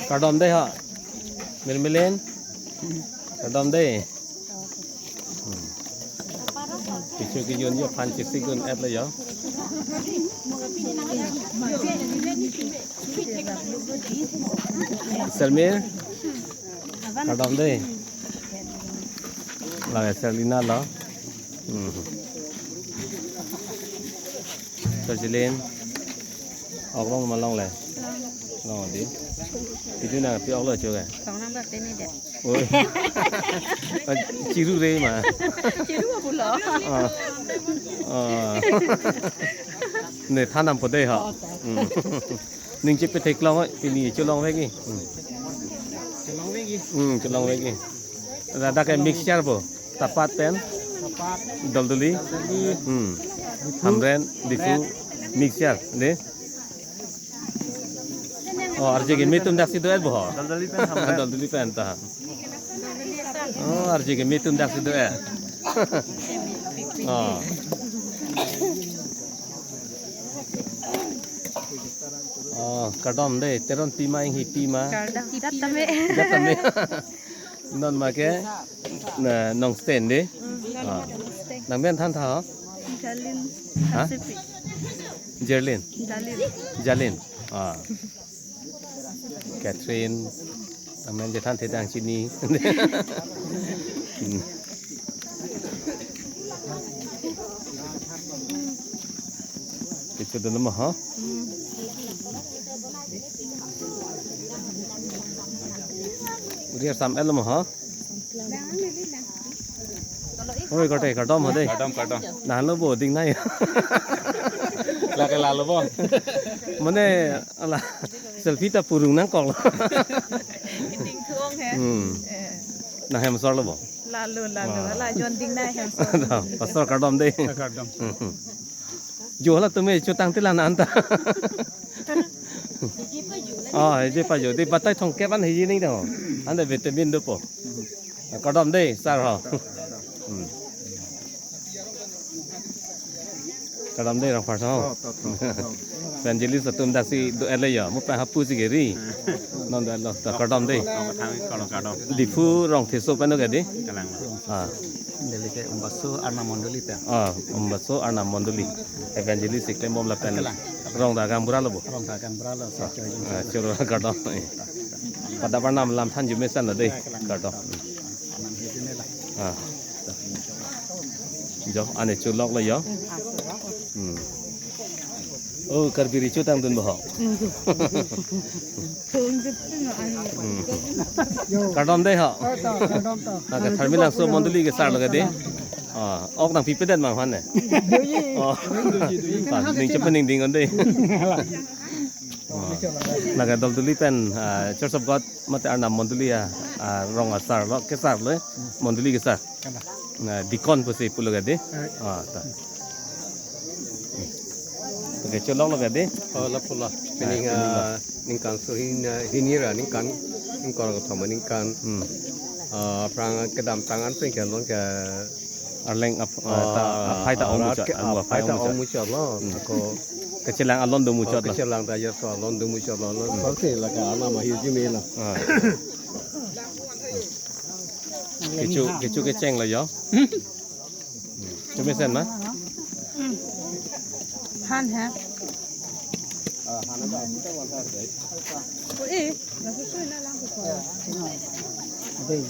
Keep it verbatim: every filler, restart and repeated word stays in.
Kardom dei ha. Mirmilin. Kardom dei. Hmm. Kecho kejun jo aphan chesik dun-et lo jo. Selmir. Kardom dei. Lake Selina lo. Hmm. Sir Jilin. Ok long ma longle? Long dei. Pidun nangpi-ok lo cho ke? Long nang bak teni dei. Oi. Chiru re ma. Chiru abu lo. Ah. Ah. Ne than dampo dei ha. Hmm. Ning chepatheklong oi, pini cholongvek-i. Hmm. Cholongvek-i. Hmm, cholongvek-i. Ladak ke mixture bo. Tapat pen. Tapat. Doldoli. Doldoli. Hmm. Diphu. Hamren, Diphu, Hamren. Mixture, dei. Oh, arje keme atum daksi do-et bo ho. Doldoli pen Hamren. Doldoli pen ta. Oh, arje keme atum daksi do-et. Oh. Oh, kardom dei, Teronpi ma, Inghipi ma. Kardom, jat tame. Jat tame. Non ma ke, na, nong stand dei. Hmm, non Ah. ma nong stand. Nangmen thantha ho? Jalin. Ha? Hasipi. Jerlin. Jalin. Jalin. Ah. Catherine. Nangmen je thanthe tang chini. Hmm. Kecho dun ma ha? Hmm. Uri arsam el ma ha? Oi, korte, kardom ho dei. Kardom, kardom. Nahlo bo dingnai. Lake lalo bo. Mane, ala, selfie ta purung nangkok lo. Ding thuong he. Hmm. Eh. Nang hem sor lo bo. Lalo, lalo. Ah. Ala jon dingnai hem sor. Pastor kardom dei. Kardom. Hmm. Jo hala tumi chotang tila na anta. Ah, je pa jo. Dei batai thongkep an hiji ning do. Anta vitamin dopo. Kardom dei, sir ho. Hmm. Kardom dei, rong pharsa ho. Oh, to, to, to. Evangelist atum daksi do-et lo jo. Mo pa hapu si geri. Non do-et lo. To, kardom dei. Kardom, kardom. Diphu Rongtheso pen do ke dei. Kalang lo. Ah. Dei ke Umbaso Arnam Mondoli ta. Ah, Umbaso Arnam Mondoli. Evangelist si klembom lapen. Kalang. Rong ta gaonbura lo bo. Rong ta gaonbura lo, sa Ah, choi jin ah, sa. Choro kardom. Pada Arnam lam than jumesen lo dei. Kalang. Kardom. Arnam he jin la. Ah. Jo, ane cholok lo jo. Hmm. Oh, Karbi ri chotang dun bo ho. Hmm. Kardom dei ho. Oh, to, kardom to. Nang ke Tharmilangso Mondoli ke sar lo ke dei. Ah, ok nangpipedet ma aphan ne. Doji. Oh. Doji, doji. Ah, ning chepaningding on dei. Oh. Nang ke Doldoli pen, ah, Church of God mate Arnam Mondoli a, ah, rong asar lo, kesar lo, Mondoli kesar. Kana. Na, deacon pusi pulo ke dei. Eh. Ah, ta. Oke, cholok lo ke dei. Oh, lapu lo. Pini, ah, pini lo. Ah, ningkan suri, ah, hini ra ningkan, ingkoi ra kethom aningkan. Hmm. Ah, aphrang kedamtang an pen ke non ke Arleng ap-, ah, ta, ah, aphai ta ah, ong muchot, ke, ah, aphai aphai ta ong muchot. Ong muchot lo. Hmm. Ako Kachelang alon do muchot lo. Oh, kachelang ta ya so alon do muchot lo. Hmm. Pasti lake Arnam ahi ji me lo. Ah. Kecho, kecho kecheng lo jo. Chumesen ma? Han ha. Ko e, na su su na lang ko. Dei.